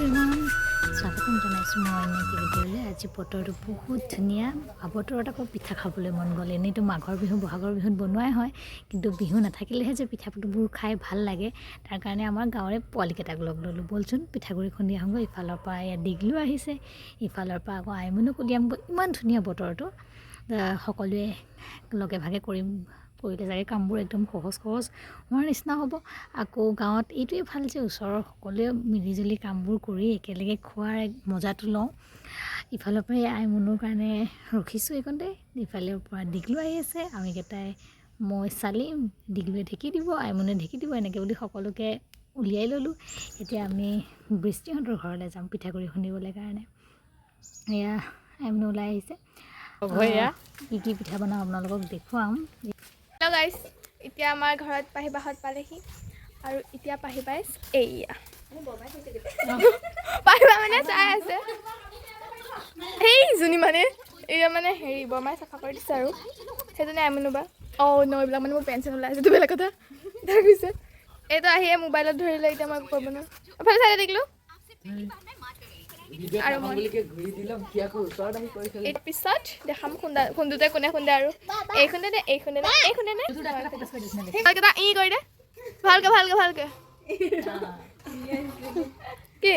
Everyone, স্বাগতম জনাইছোঁ মই অন্য এটি ভিডিঅ'লৈ। আজি বতৰটো বহুত ধুনীয়া। বতৰত আকৌ পিঠা খাবলৈ মন গ'ল। এনেইতো মাঘৰ বিহু, বহাগৰ বিহুত বনোৱাই হয়, কিন্তু বিহু নাথাকিলেহে যে পিঠাবোৰ খাই ভাল লাগে। তাৰ কাৰণে আমাৰ গাঁৱৰে পোৱালিকেইটাক লগ ল'লোঁ, ব'লচোন পিঠাগুড়ি খুন্দি আহোঁগৈ। ইফালৰ পৰা ইয়াত দীঘলো আহিছে, ইফালৰ পৰা আকৌ আইমুনুক উলিয়ামগৈ। ইমান ধুনীয়া বতৰটো, সকলোৱে লগে ভাগে কৰিম, কৰিলে চাগে কামবোৰ একদম সহজ সহজ হোৱাৰ নিচিনা হ'ব। আকৌ গাঁৱত এইটোৱেই ভাল যে ওচৰৰ সকলোৱে মিলিজুলি কামবোৰ কৰি একেলগে খোৱাৰ এক মজাটো লওঁ। ইফালৰ পৰা এই আইমুনুৰ কাৰণে ৰখিছোঁ এইকণতে, ইফালৰ পৰা দীঘলো আহি আছে। আমিকেইটাই, মই চালিম, দীঘলুৱে ঢেঁকী দিব, আইমুনুৱে ঢেঁকী দিব, এনেকৈ বুলি সকলোকে উলিয়াই ল'লোঁ। এতিয়া আমি বৃষ্টিহঁতৰ ঘৰলৈ যাম পিঠাগুড়ি খুন্দিবলৈ কাৰণে। এয়া আইমুনু ওলাই আহিছে। কি কি পিঠা বনাওঁ আপোনালোকক দেখুৱাম। হেল্ল' গাইছ, এতিয়া আমাৰ ঘৰত পাহিবাহঁত পালেহি আৰু এতিয়া পাহিবাই, এইয়া পাহিবা মানে চাই আছে। সেইজনী মানে এয়া মানে হেৰি বৰমাই চাফা কৰি দিছে আৰু সেইজনী আইমুনু বা। অঁ ন, এইবিলাক মানে মোৰ পেন চেন ওলাই আছে, এইটো বেলেগ কথা। তাৰপিছত এইটো আহিয়ে মোবাইলত ধৰিলে, এতিয়া মই কৰিব নোৱাৰোঁ। এফালে চাই দেখিলোঁ আৰু মই এই পিছত দেখাম খুন্দা খুন্দোতে কোনে খুন্দে আৰু এই খুন্দে নে এই খুন্দে নে এই খুন্দে নে। ভালকে এটা ই কৰি দে, ভালকে ভালকে ভালকে। কি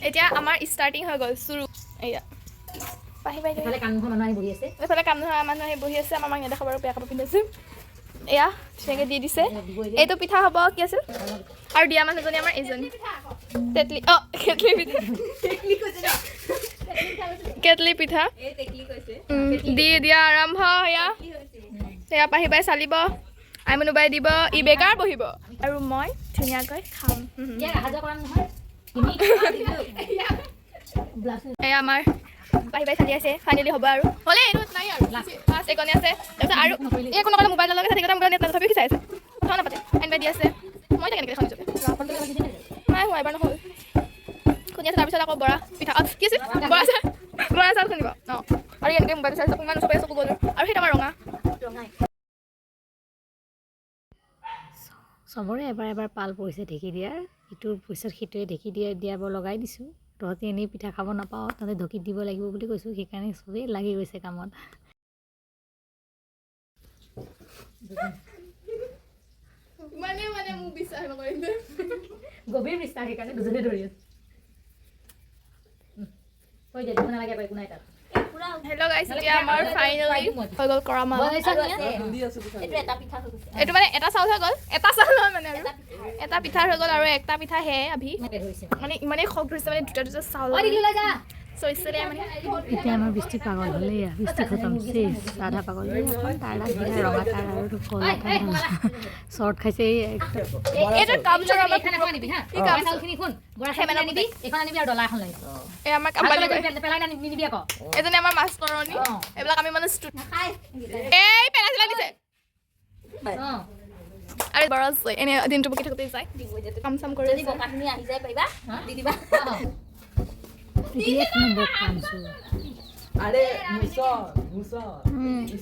এতিয়া আমাৰ ষ্টাৰ্টিং হৈ গ'ল, চুৰু। এয়া পাহি পাহি। ইফালে কাম নোহোৱা মানুহ আহি বহি আছে। এইফালে কাম নোহোৱা মানুহ আহি বহি আছে। আমাৰ মাক নেদেখাব আৰু, বেয়া কাপোৰ পিন্ধি আছে। এয়া ধুনীয়াকৈ দি দিছে। এইটো পিঠা হ'ব কি আছিল আৰু দিয়া মানুহজনী আমাৰ এইজনী। তেতলি, অঁ কেটলি পিঠা, কেটলি পিঠা দি দিয়া আৰম্ভ। এয়া সেয়া পাহি পাই চালিব, আইমনুবাই দিব, ই বেকাৰ বহিব আৰু মই ধুনীয়াকৈ খাম। ইয়াক অহা যোৱা কৰা নহয়। এয়া আমাৰ পাহি পাই চালি আছে। ফাইনেলি হ'ব আৰু হ'লে এইটো নাই আৰু লাষ্ট এইকণে আছে। তাৰপিছত আৰু এই কোনো ক'লে মোবাইলৰ লগে চাই থাকিলে, মোবাইল নেট, তথাপিও সি চাই আছে, কথা নাপাতে। আইনবাই দি আছে, মই এতিয়া কেনেকৈ দেখাওঁ নিজকে? নাই হোৱা, এবাৰ নহ'ল। খুন্দি আছে। তাৰপিছত আকৌ বৰা পিঠা, অঁ কি আছিল, বৰা চাউল, বৰা চাউল খুন্দিব। অঁ, আৰু এনেকৈ মোবাইলটো চাই চকু ইমান চবে চকু গ'ল আৰু সেইটো আমাৰ ৰঙা। চবৰে এবাৰ এবাৰ পাল পৰিছে ঢেঁকী দিয়াৰ। ইটোৰ পিছত সিটোৱে ঢেঁকী দিয়া দিয়াব লগাই দিছোঁ। তহঁতি এনেই পিঠা খাব নাপাৱ, তহঁতে ঢেঁকীত দিব লাগিব বুলি কৈছোঁ। সেইকাৰণে চবেই লাগি গৈছে কামত। ইমানেই মানে মোক বিশ্বাস নকৰিলে। গভীৰ বিশ্বাস, সেইকাৰণে দুজনে ধৰি আছে। থৈ দে, দিব নালাগে আকৌ, একো নাই তাত। হেল্ল' গাইছ, এতিয়া আমাৰ ফাইনেলি হৈ গ'ল কৰা মাল। এইটো মানে এটা চাউল হৈ গ'ল, এটা চাউল নহয় মানে আৰু এটা পিঠা হৈ গ'ল আৰু একটা পিঠা হে আভি। মানে ইমানেই খক ধৰিছে, মানে দুটা দুটা চাউল চৈছিলে মানে। এতিয়া আমাৰ বৃষ্টি পাগল হ'লে, এয়া বৃষ্টি খতম, চেচ আধা পাগল। এই এখন তাৰ লাগিলে ৰঙা তাৰ আৰু ক'লা তাৰ চৰ্ট খাইছে এই। এইটো কাম চোৰ আমাৰ কি কাম? এই আমাৰ কাম্পানী এজনী আমাৰ মাষ্টৰণী। এইবিলাক আমি মানে এই পেলাই চেলাই দিছে আৰু বৰছ এনে দিনটো বকি থাকোঁতে যায়, কাম চাম কৰি আছে। এইটো এক নম্বৰ কাম চোৰ। আৰে মুছ মুছ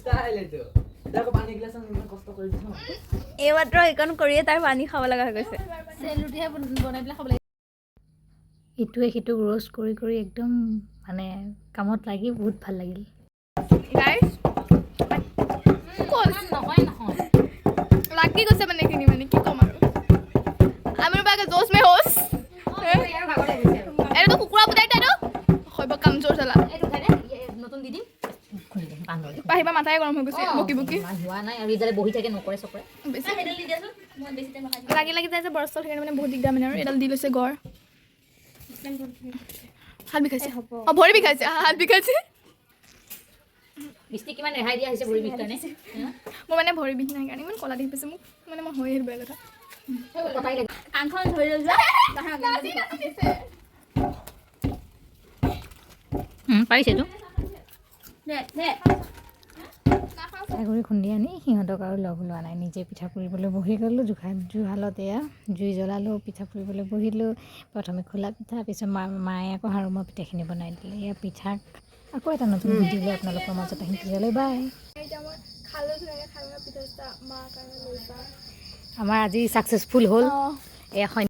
ষ্টাইল এইটো। এতিয়া আকৌ পানী গিলাচ ইমান কষ্ট কৰি দিছ। এইমাত্ৰ সেইকণ কৰিয়ে তাৰ পানী খাব লগা হৈ গৈছে। ইটোৱে সিটোক ৰ'ষ্ট কৰি কৰি একদম মানে কামত লাগি বহুত ভাল লাগিল। গাইছ, ক'ত লাগি গৈছে মানে এইখিনি, মানে কি ক'ম আৰু, আমি বাগে জোচ মে হোচ। এইটো কুকুৰা পুতাই তাইতো শৈব কাম জোৰ চালা। নতুন দি দিম। পাহিবা মাথাই গৰম হৈ গৈছে বকি বকি। হোৱা নাই আৰু ইডালে বহি থাকে, নকৰে চকৰে। বেছি লাগি লাগি যায় যে বৰফ, সেইকাৰণে মানে বহুত দিগদাৰ মানে। আৰু এডাল দি লৈছে গড়। হাত বিষাইছে, অঁ ভৰি বিষাইছে, হাত বিষাইছে। বৃষ্টি কিমান ৰেহাই দিয়া হৈছে ভৰি বিষ কাৰণে। মোৰ মানে ভৰি বিষ নাই কাৰণে ইমান ক'লা দেখি পাইছে মোক, মানে মই হৈ আহিলো, বেয়া কথা। কটাই লাগে। কাণখন ধৰি লৈ যোৱা। নাচি নাচি দিছে। পাৰিছেতো। দে দে। পিঠাগুড়ি খুন্দি আনি সিহঁতক আৰু লগ লোৱা নাই, নিজে পিঠা পুৰিবলৈ বহি গ'লোঁ। জুহালত এয়া জুই জ্বলালোঁ, পিঠা পুৰিবলৈ বহিলোঁ। প্ৰথমে খোলা পিঠা, পিছত মায়ে আকৌ হাৰুমা পিঠাখিনি বনাই দিলে। এয়া পিঠা। আকৌ এটা নতুন ভিডিঅ' লৈ আপোনালোকৰ মাজত আহিম। তেতিয়ালৈ বাই। এতিয়া মই খালোঁ ধুনীয়াকৈ, খাই পেলাই পিঠা চিঠা মাৰ কাৰণে লৈ যাওঁ। আমাৰ আজি ছাকচেছফুল হ'ল। অঁ। এয়া।